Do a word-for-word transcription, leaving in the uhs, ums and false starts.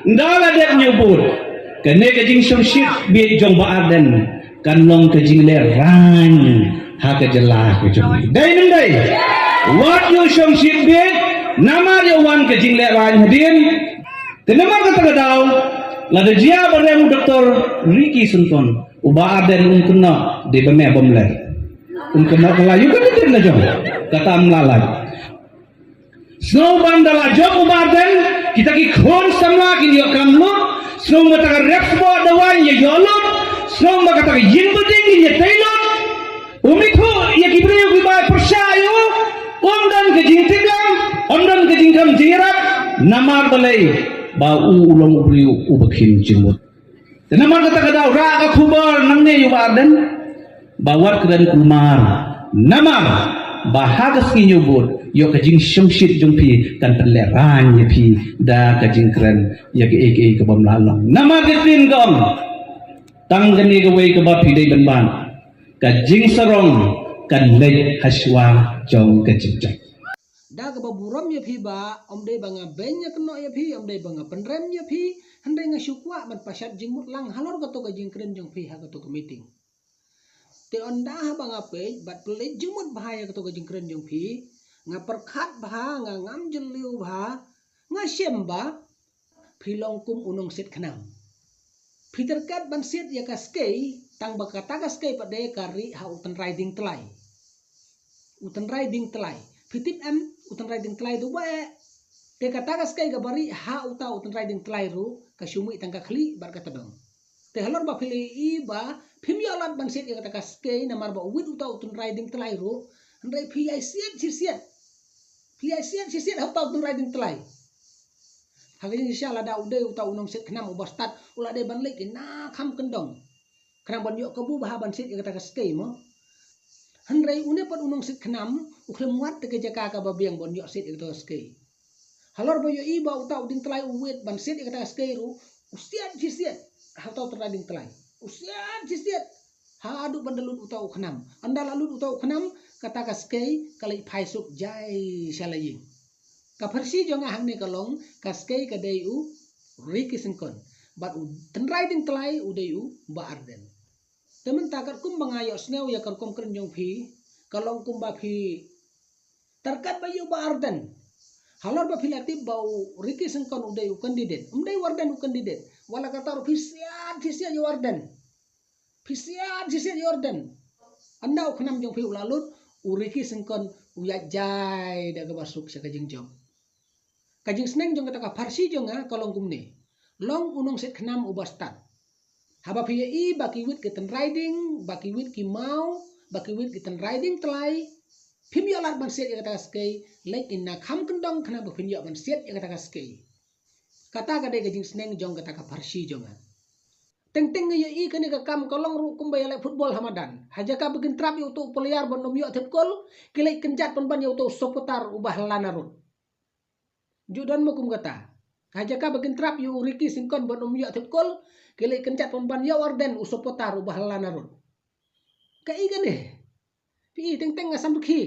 Nda la dep ñiewbud, kane ka jingshongshit bieit jong Bah Ardent kan long ka jinglehrain ha ka jylla ka jong ngi. Dei ne ym dei? Wat ïa shongshit bieit, namar ïa wan ka jinglehrain hadien. Te namar kata ka daw, lada jia ba rem u Doktor Ricky Syngkon, u Bah Ardent un kynnoh, dei ba meh bym leh. Un kynnoh ka la ïa ka kynnoh la jong. Kata ym lah lait. Sngewbha da la jop u Bah Ardent, kita ki khun samla kin ïoh kam lut, sngewbha kata ka rep sboh dawai ïa ïoh lut, sngewbha kata ka ïing bad ding kin ïa tei lut. Um ithuh ïa ki briew kiba pyrshah ïa u, um don ka jingtip lang, um don ka jingkam jingïarap, namar balei ba u u long u briew uba khim jingmut. Te namar kata ka daw rah ka khubor nangne ïa u Bah Ardent ba wat kren kulmar. Namar ba ha ka sngi ñiewbud ïoh ka jingshongshit jong phi kan pynlehrain ïa phi da ka jingkren ïa kaei kaei kaba ym lah long. Namar ka ktien ka ong, tang kane kawei kaba phi dei ban bad, ka jingsarong kan leit ha shuwa jong ka jingjop. Da kaba burom ïa phi Bah, ym dei ba nga beiñ ïa kynnoh ïa phi, ym dei ba nga pynrem ïa phi, hynrei nga shu kwah ban pashat jingmut lang halor kato ka jingkren jong phi ha kato ka meeting. Te ynda haba nga peit bad pynleit jingmut bha ïa kato ka jingkren jong phi, nga pyrkhat bha, nga ngam jylliew bha, nga shem ba phi long kum u nongsiat khnam. Phi tyrkat ban siat ïa ka skei, tang ba kata ka skei pat de ka rieh ha u tynrai ding tlai. U tynrai ding tlai. Phi tip em, u tynrai ding tlai du ba eh. Te kata ka skei kaba rieh ha uta u tynrai ding tlai ruh, ka shu mih tang ka khlieh bad ka tdong. Te halor ba phi la ïohi ba phim ïoh lad ban siat ïa kata ka skei namar ba u wit uta u tynrai ding tlai ruh, hynrei phi ïai siat shi siat. Phi ïai siat shi siat ha uta u tynrai ding tlai. Ha ka jingshisha lada u dei uta u nongsiat khnam uba stad, u la dei ban leit ki na kham kyndong. Khnang ban ïoh kabu bha ban siat ïa kata ka skei mo. Hynrei une pat u nongsiat khnam, u khlem wad te ka jaka kaba biang ban ïoh siat ïa kata ka skei. Halor ba ïohi ba uta u ding tlai u wit ban siat ïa kata ka skei ruh, u siat shi siat ha uta u tynrai ding tlai. U siat shi siat haduh ban da lut uta u khnam. Ynda la lut uta u khnam, kata ka skei ka leit phai suk jai sha la ïing. Ka pharshi jong nga hangne ka long, ka skei ka dei u Ricky Syngkon bad u tynrai ding tlai u dei u Bah Ardent. Te mynta katkum ba nga ïohsngew ïa ka rukom kren jong phi, ka long kumba phi tyrkat ba ïa u Bah Ardent. Halor ba phi la tip ba u Ricky Syngkon u dei u candidate, um dei u Ardent u candidate. Wat la katta ruh phi siat, phi siat ïa u Ardent. Phi siat, phi siat ïa u Ardent. Ynda u khnam jong phi u la lut, u Ricky Syngkon u ïaid jai da kaba suk sha ka jingjop. Ka jingsneng jong kata ka pharshi jong nga ka long kumne. Long u nongsiat khnam uba stad. Haba phi ïohi ba ki wit ki tynrai ding, ba ki wit ki maw, ba ki wit ki tynrai ding tlai, phim ïoh lad ban siat ïa kata ka skei, leit ki na kham kyndong khnang ba phin ïoh ban siat ïa kata ka skei. Kata ka dei ka jingsneng jong kata ka pharshi jong nga. Teng teng nga ïohi kane ka kam ka long ruh kumba ïa leh football ha madan. Ha jaka ba kin trap ïa uto u player ban ym ïoh thep kol, ki leit kynjat pynban ïa uto u supporter uba hla na rud. Ju don mo kum kata. Ha jaka ba kin trap ïa u Ricky Syngkon ban ym ïoh thep kol, ki leit kynjat pynban ïa u Ardent u supporter uba hla na rud. Kaei kane? Phi i teng teng nga sam rkhie.